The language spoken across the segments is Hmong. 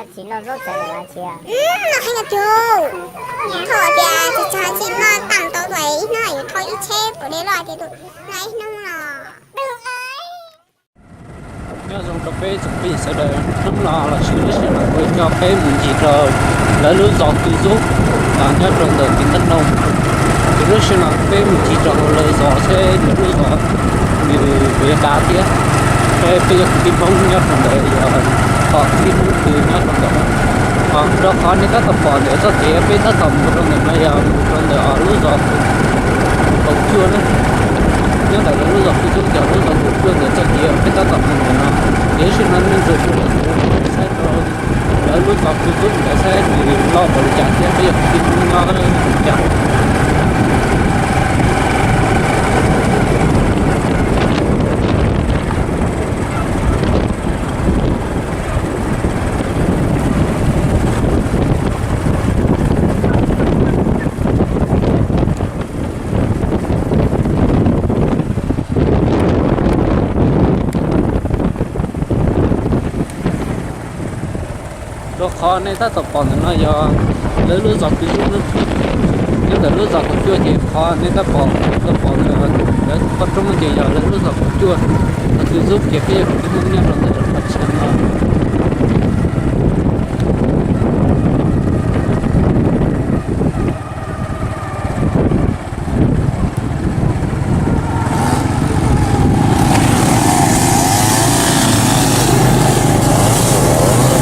Tsis noj zaub txawv lawm ces, no heev tiag. Thaum tias tsis txog tsis noj tag tau ib hnub yuav thau ib tsheb puav dej loj tias tus noj ib hnub no. Nyob zoo rau peb tsoom phooj ywg sawv daws, hnub no los sis lub sij hawm no kuv coj peb mus ncig rau lawv lub zos Kws Zub nyob rau ntawm tim Ntaj Noo. Ces lub sij hawm no peb mus ncig rau hauv lawv zos seb lawv lub zos nws puas yuav dav thiab, seb peb cov kwv tij Hmoob nyob rau ntawd yog pom kwv tij Hmoob twg nyob rau ntawd. Rau qhov nej tab tom pom ntawm txoj kev peb tab tom mus rau ntawm no yog mus rau ntawm lub zos Kaum Cuaj na. Nyob ntawm lawv lub zos Kws Zub ces lub zos Kaum Cuaj ntawm txoj kev peb tab tom mus ntawm no. Ces lub sij hawm no nej ntsia saib rau lawv lub zos Kws Zub ntawd saib nws loj npaum li cas thiab peb yog kwv tij Hmoob nyob li cas. Rau qhov nej tab tom pom ntawm no yog lawv lub zos Kws Zub na. Nyob ntawm lub zos Kaum Cuaj ces qhov nej tab tom pom ntawm lawv qhov roob ces yog lawv lub zos Kaum Cuaj. Zos Kws Zub ces peb yog kwv tij Hmoob nyob rau ntawm qhov chaw no.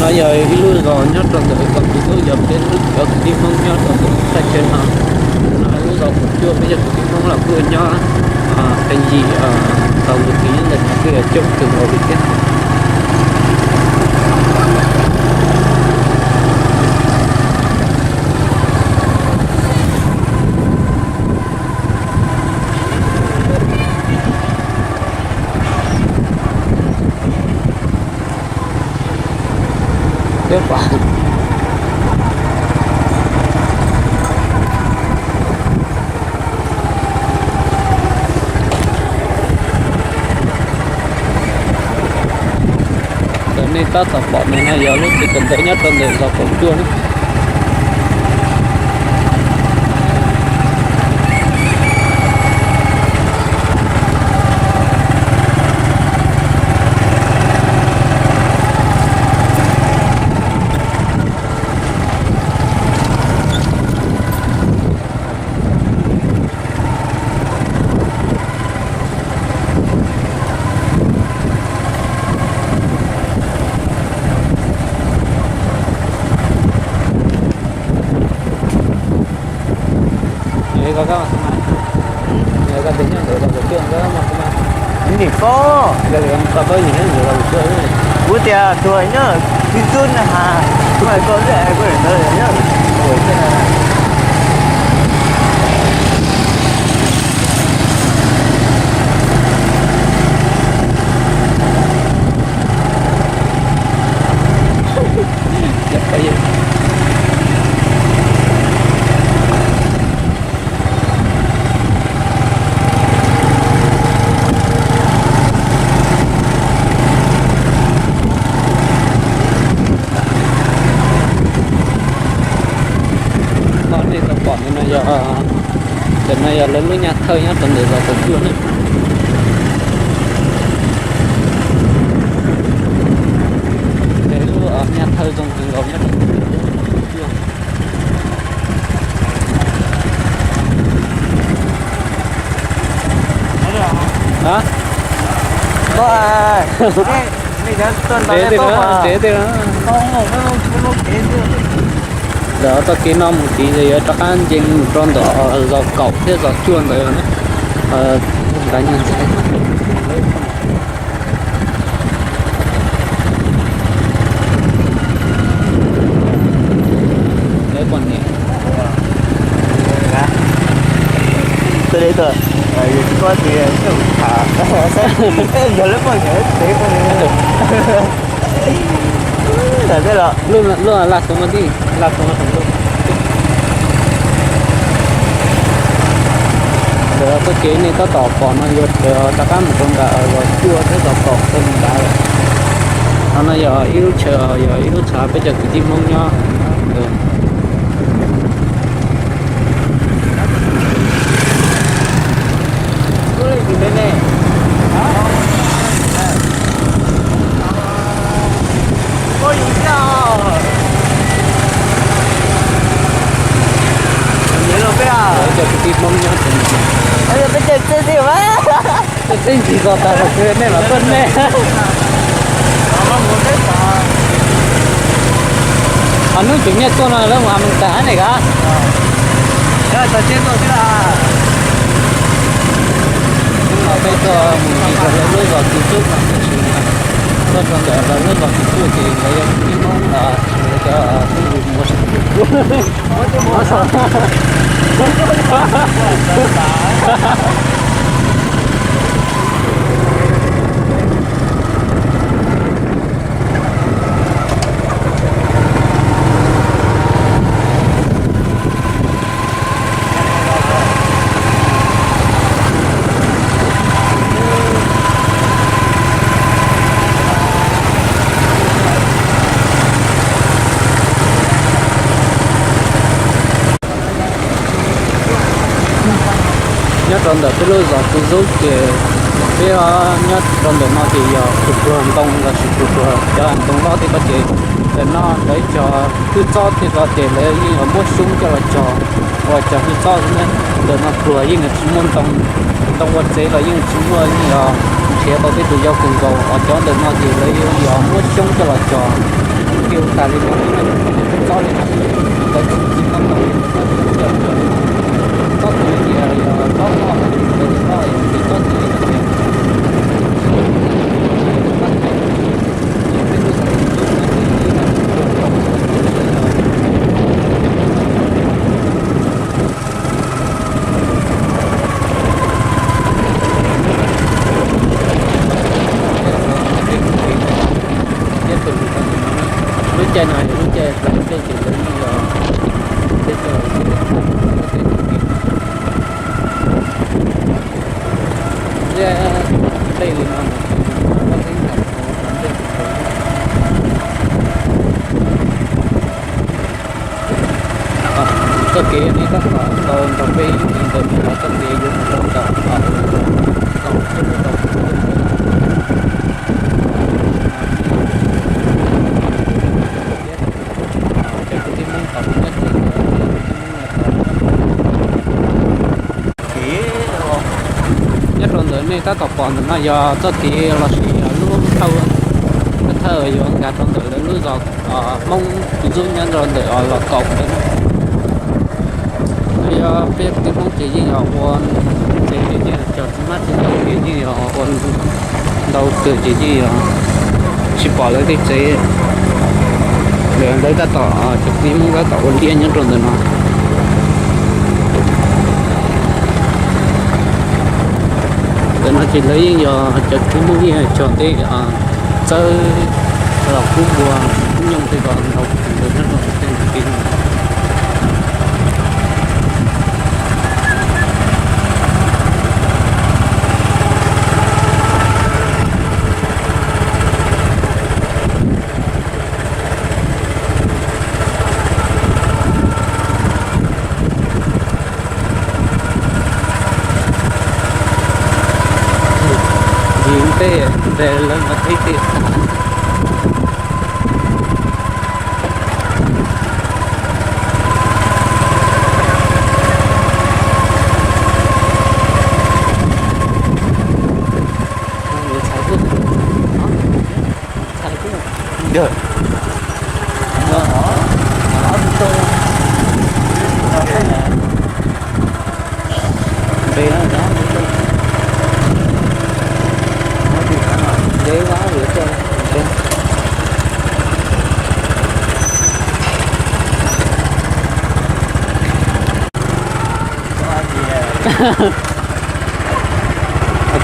No yog ib lub zos nyob rau ntawm zos Kws Zub, yog peb lub cov kwv tij Hmoob nyob rau ntawm thaj chaw no. No lub zos Kaum Cuaj peb yog kwv tij Hmoob los kuj nyob qee yim tau tus kwv nyob ntawm no kuj yog coob kawg nkaus li thiab. Peb pom Ntawm nej tab tom pom ntawm no yog lub tsev kawm ntawv nyob rau ntawm zos Kaum Cuaj na. Nim ko, kuv tias tuag nyob Kws Zub na has, kuv hais koj xwb, koj ntawd nyob. Qhov nej tau pom ntawm no yog, ntawm no yog lawv lub nyaj thawj nyob rau ntawm zos Kaum Cuaj na. Lub nyaj thawj zoo kawg nkaus nyob rau ntawm zos Kaum Cuaj. Ntev tej no, ntev tej no. Lawv txoj kev no mus tid ces yuav rov qab nce mus rau ntawm zos Kaum thiab zos Cuaj ntawd na. Nqa nyuag ntxhais. Lawv pom niam. Tôi đây tôi, tôi có thì tôi thả, giờ lớp mười nhớ thế tôi, là thế là. Lub laj xov mas tij, laj xov mas tij. Ntawm txoj kev nej tab tom pom no yuav rov qab mus rau nram zos Cuaj thiab zos Kaum rau mus nrad lawm. No yog ib lub chaw, yog ib lub thav peb cov kwv tij Hmoob nyob. Cov kwv tij Hmoob nyob, peb cov kwv tij Hmoob nyob. Peb ntsis ko tas los xwb nej mam tuaj nej. Ho hnub tseem nyiaj tuaj no lawv mus a mees tas ne ka. Peb tuaj mus ntsis rau lawv lub zos Txiv Xub, tuaj rau ntawm lawv lub zos Txiv Xub ces lawv yog kwv tij Hmoob, lawv cov mus Nyob rau ntawm peb lub zos Txiv Xub ces peb nyob rau ntawm no ces yog pluag pluag ntoo lossis pluag pluag cov ntoo loj tej ko ces ntawm no lawv cog hwj txob tej ko ces lawv yeej yuav muab xyoob coj los cog ua cog hwj txob xwb na. Ntawm no pluag yeej tsis muaj ntoo, ntoo ua tsev los yeej tsis muaj, yeej yuav nrhiav tau tej tus yau kawg nkaus. Cov ntawm no ces lawv yeej yuav muab xyoob coj los cog kiag tas li no, hwj txob li no, lawv tsis tsis tau tau txob txiv tias yog txob loj, txob txiv tias Lub caij no yog lub caij hlais tej ces lawv yeej yog tej coj tej tus kis no. Liaj tej li no mas vaj teb nram ntej txoj kev nej tab tom tau nrog peb ntawm no txoj kev yuav mus rau tom tau tau cov kwv tij Hmoob tom nyob tsev nyob rau ntawm nej tab tom pom ntawm no yog txoj kev lossis yog lub thawj, lub thawj yuav nkag rau ntawm lawv lub zos Hmoob Txiv Xub nyob rau ntawm Los Kaum ntawd. Yog peb kwv tij Hmoob ces yeej yog ua tsev, yeej cog txiv hmab txiv ntoo ces yeej yog ua ntau kawg ces yeej yog tsis pom lawv tej tsev. Lawv tab tom, cov kwv tij Hmoob tab tom ua liaj nyob rau ntawm no. Ntawm no ces lawv yeej yog cov kwv tij Hmoob yeej cog tej txawb los kub npua kub nyooj tej ko ntau kawg nkaus nyob rau tej ntawm kev no. Ntsis tej ntes lawv mas tib ti.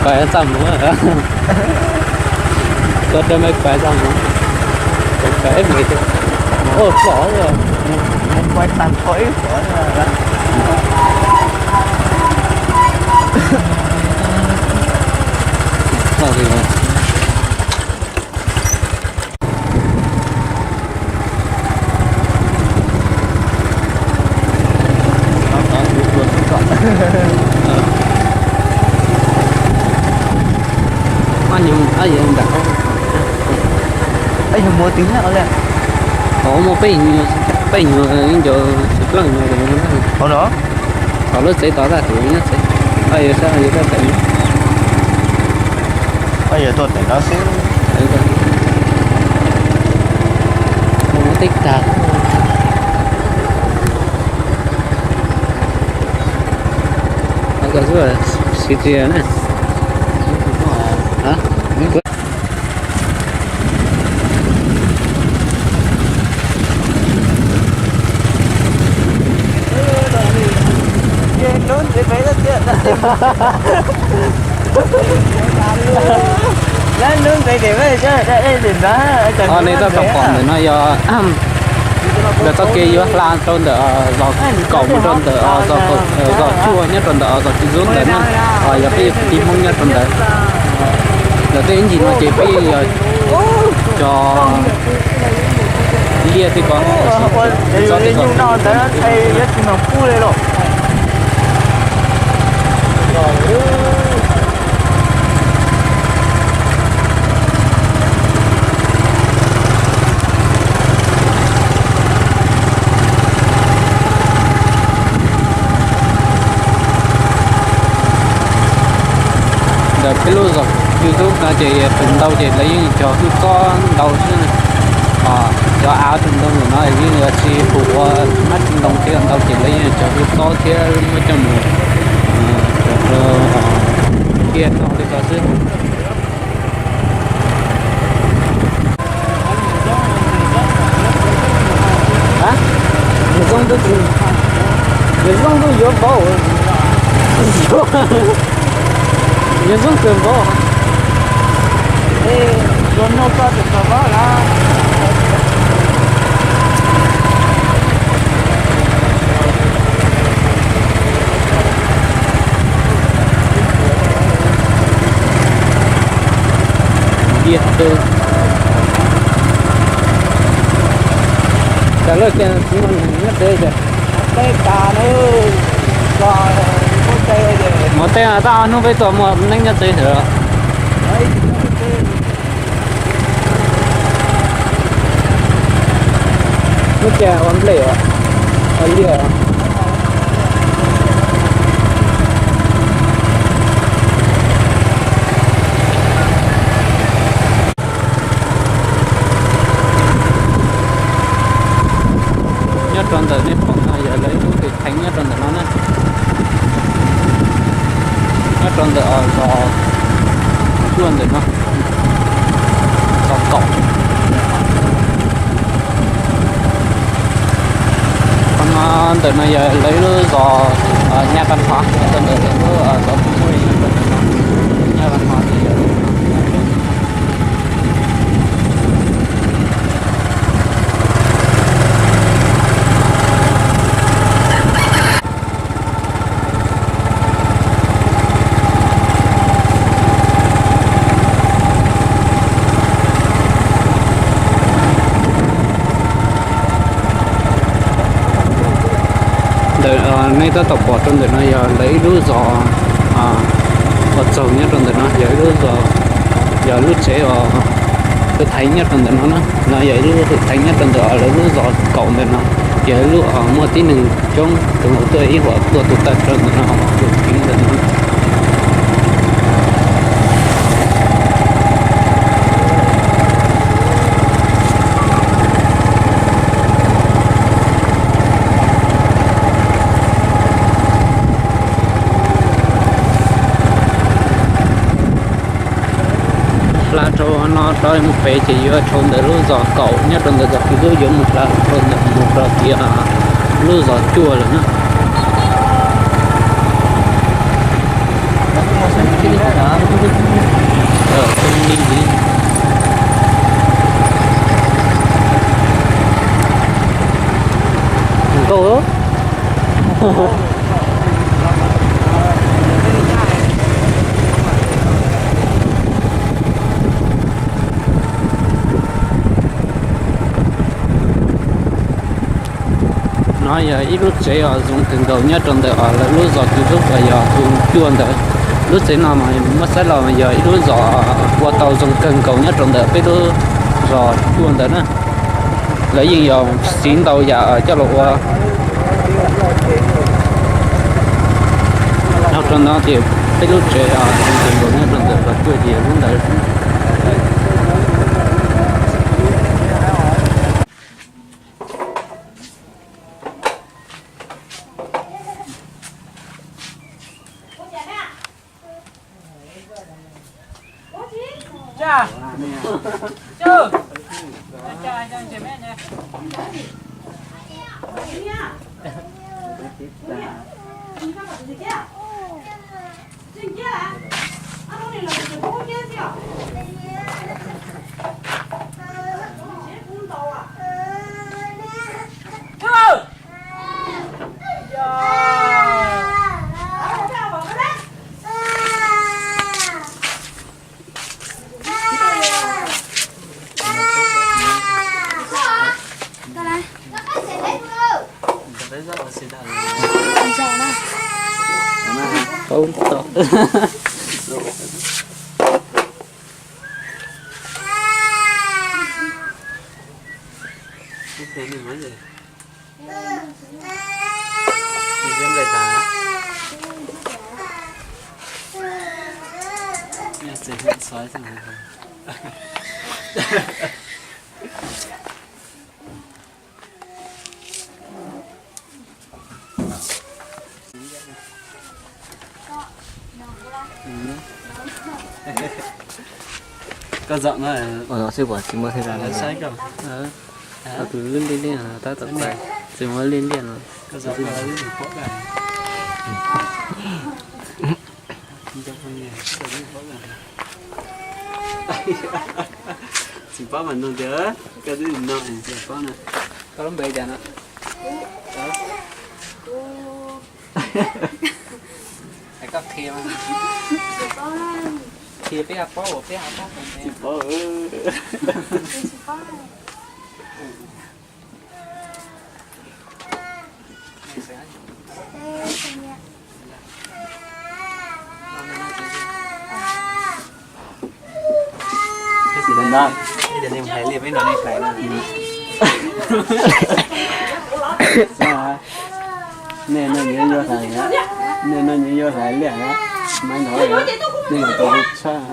Koj txaj muag, koj rau me koj txaj muag, koj ib me, ua pom. Muaj twg nyob li? Qhov muaj peb nyuag, peb nyuag yeej ncaws tsis pleej no. Qhov no? Qhov lub tsev tod tag tus nyob tsev. Yog sab yog tab tom, yog tuaj pem no xwb. Tej tag. Siv tsis na. Nej tab tom pom ntawm no yog ntawm txoj kev yuav hla rau ntawm zos kaum mus rau ntawm zos cuaj nyob rau ntawm zos Tsis Zub ntawd na. Yog peb yog kwv tij Hmoob nyob rau ntawd, ntawm tej ib ncig no ces peb yog cov liaj tej ko, txob tej ko. Ntawm peb lub zos Tsis Zub no ces tus ntau ces lawv yeej cog hwj txob ntau xwb. Cov av tus ntoo ntawm no yeej yuav tsis pum ua mab tsis ntoo thiab, ntau ces lawv yeej cog hwj txob thiab muab coj mus tiaj no li ko xwb. Yawg Zoo ntuj, Yawg Zoo ntuj yuav vauv, Yawg Zoo kawg vauv. Tiaj tw. Cas lawv tias txiv no nyob tsev tias, muaj tej tab hnub peb tuaj muaj neeb nyob tsev xwb. Lub tiaj ua nplej, ua liaj. Nyob rau ntawm nej pom no yog lawv ib lub kwj theev nyob rau ntawm no na. Nyob rau ntawm zos cuaj ntawm no, zos kaum. Qhov no ntawm no yog lawv ib lub zos Nyab Paj Nthov, rau ntawm lub zos Phu Muj, Nyab Paj Nthov. Ntawm nej tab tom pom rau ntawm no yog lawv ib lub zos uas txaug nyob rau ntawm no, yog ib lub zos, yog lub tsev uas hwj theev nyob rau ntawm no na. No yog ib lub hwj theev nyob rau ntawm lawv lub zos kaum ntawm no, yog ib lub muaj tib neeg coob tus tuaj ib huam tuaj tus tawm rau ntawm no, tus txiv ntawm no. Hla rau no rov mus pem ces yuav dhau ntawm lub zos kaum nyob rau ntawm zos Kwv Lub, yuav mus hla rau ntawm mus rau tias lub zos cuaj lawm na. Nkauj. No yog ib lub tsev uas zoo kawg nkaus nyob rau ntawm lawv lub zos Kwv Lub uas yog tus cuaj ntawd. Lub tsev no mas muab saib los yog ib lub zos ua tau zoo kawg nkaus nyob rau ntawm peb lub Los cuaj ntawd na, lawv yeej yog siv ntau yam coj los ua. Nyob rau no ces peb lub tsev nyob rau ntawm los cuaj ces lub ntawd. Paub tau. Koj zaum no, ua no xwb puas tsis muaj thiaj li saib koj. Tus lub liaj liaj tab tom pais, tsis muaj liaj liaj no. Tsis paub mas nug tias koj twb no tsis paub na. Koj lub npe cas no? Koj qhia, qhia peb ho paub, peb ho paub. Tsis paub. Nej no nyias yuav hlais, nej no nyias yuav hlais liaj na, maiv no nej mam tau tshaj.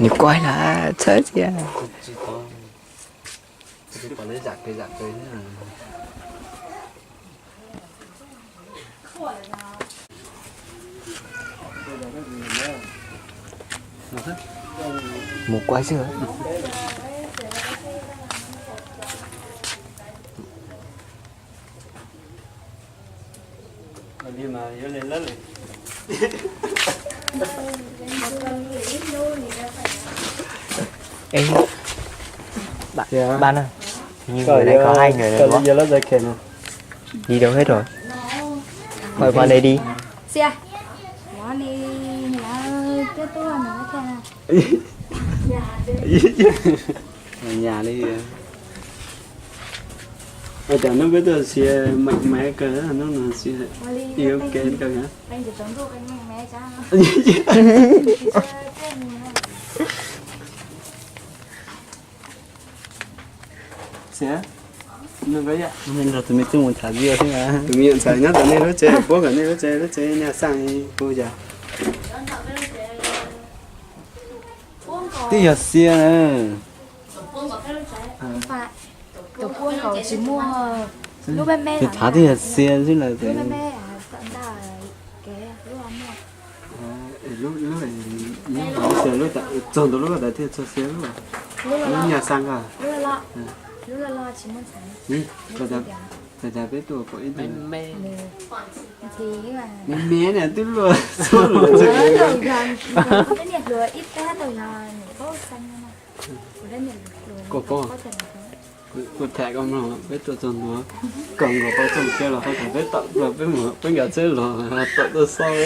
Nws kuaib lawm, txhawb thiab. Mus kuaib xwb. Ê, bạn, bạn ơi, hình như người đấy có hai người rồi đúng không? Đi đâu hết rồi? Hỏi bạn ấy đi. Nhà đi. Ua cas hnub peb tuaj siav meem mev kawg, hnub no siav ib ub ke kawg. Siav, tus me tub mus tham video thiab. Tus me nyuam ntxhais nyob tom nej lub tsev, puab kom nej lub tsev, lub tsev nyaj xaj kuv yog. Twb yog xiab na. Tus puab nkaus tsis muaj, Thav twb yog xiab xwb lawm. Lub, lub, txog ntawm lub ko taw thiaj txog xiab lub. Lub nyuag xab ko. Txawm tas peb tuaj pom ib tug me me niam twb luaj xub lawm. Koj paub, kuv tham koj mloog, peb tuaj txog ntua, kom nkaus pab txoog kiag los qhov twg peb tom los peb mus peb nkag tsheb los tom tuaj xob.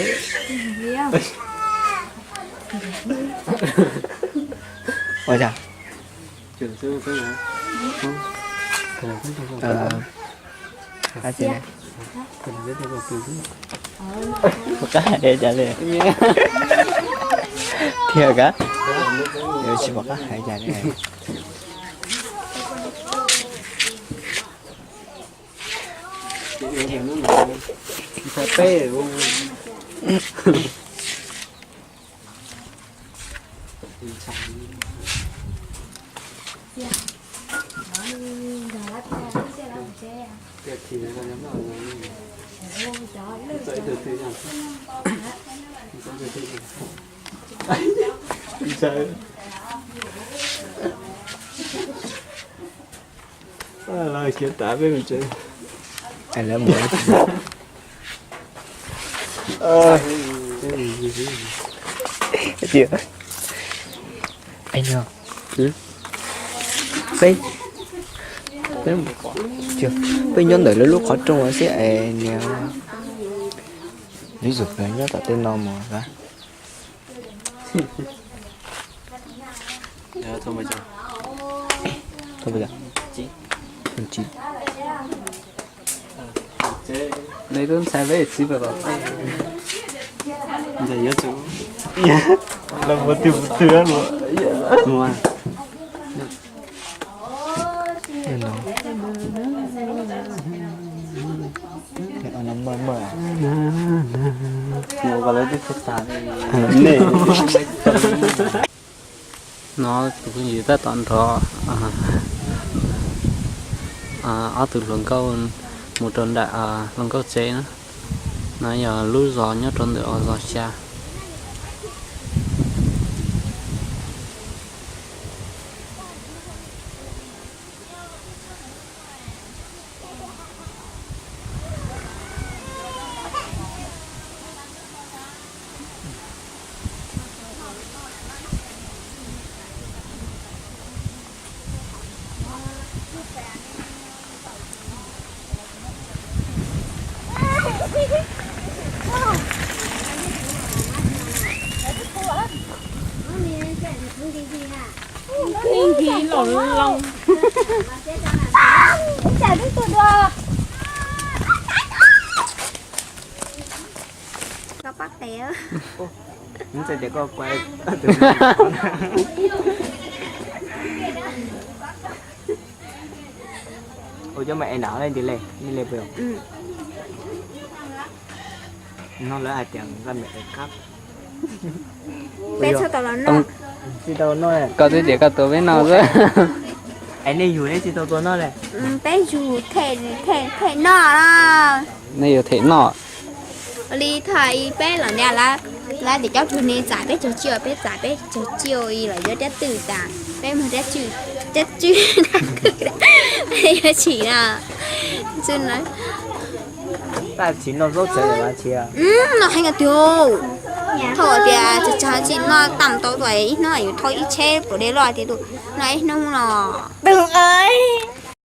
Ua cas? Puas qab hais cas li? Thiab kab, tsis pom qab hais cas li. Los khiav tas peb mus tsev. Peb, peb nyob ntawm lub lub qhov rooj xwb es niag lub zug nyob tom tej no mus. Nws twb ntshai peb txiv pem tom tej. Los mus twg mus twg los. No tus phooj ywg tab tom nrog ob tug hluas nkauj mus rau nram hluas nkauj tsev na. No yog lub zos nyob rau ntawm zos xya. Ua cov mas es nram leej twg le, nej le pem? No lawv hais tias nqa me es kab. Peb txhob tau los noj. Koj twb tias koj tua peb noj xwb. Es nej yug nej tsis tau tua noj le? Peb yug them, them, them noj. Nej yug them noj. Li thaum peb los ntiav lawv, lawv tias cov plug ne txais peb caug tsiaj, peb txais peb caug tsiaj lawm yuav dab twj tas, peb muag dab twj, dab twj, yuav tsim na. Tsis no heev tiag. Thaum tias tsam tsam tsis noj tam tau tuaj ib hnub yuav thauj ib tsheb pum dej loj tiag tus, noj ib hnub no.